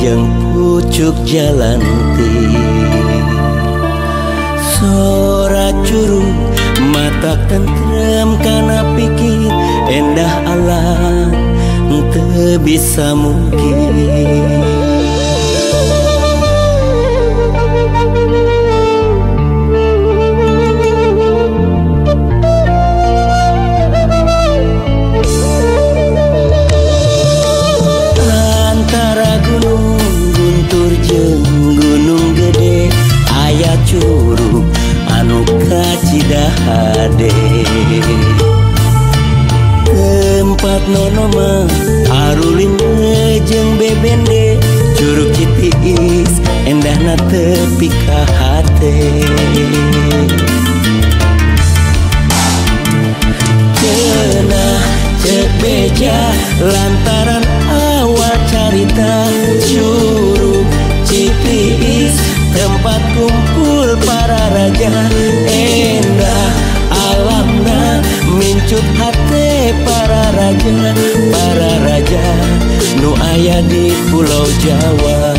jeung pucuk jalanti. Sora curug mata tentrem kana pikir endah alam teu bisa mungkin. Antara gunung guntur jeung gunung gede aya curug anu kacidahade. Tempat nonoma arulin jeung bebende curug Citiis endahna tepi ka hate. Cenah ceuk beja lantaran awal carita curug Citiis tempat kumpul para raja. Endah alamna mincut hate para raja nu aya di Pulau Jawa.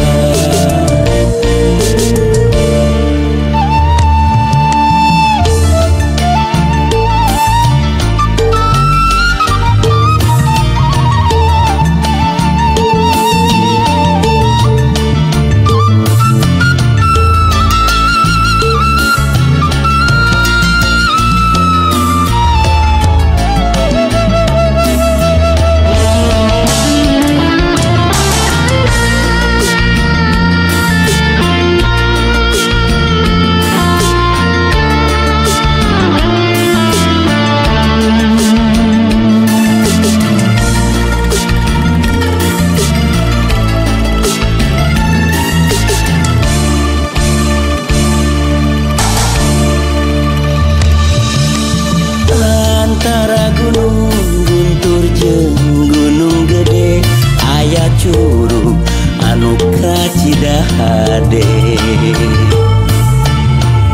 Antara gunung guntur jeung gunung gede aya curug anu kacidahade.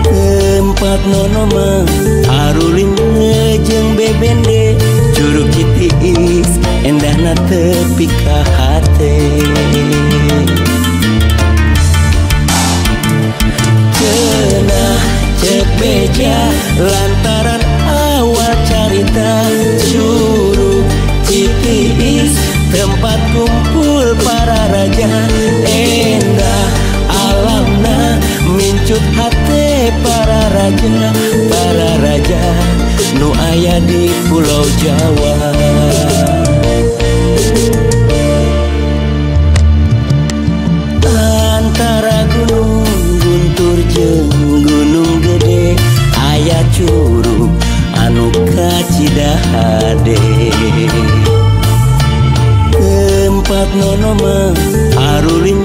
Tempat nonoma arulin jeung bebende curug Citiis endahna tepi ka hate. Cenah ceuk beja lantaran awal carita curug Citiis tempat kumpul para raja. Endah alamna mincut hate para raja nu aya di Pulau Jawa. Antara gunung guntur jeung gunung gede aya curug anu kacidahade. Tempat nonoma arulin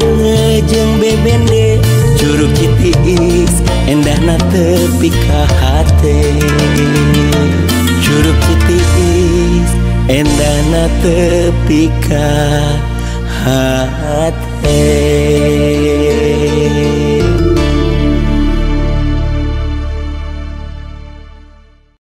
jeung bebende curug Citiis endahna tepi ka hate. Curug Citiis endahna tepi ka hate.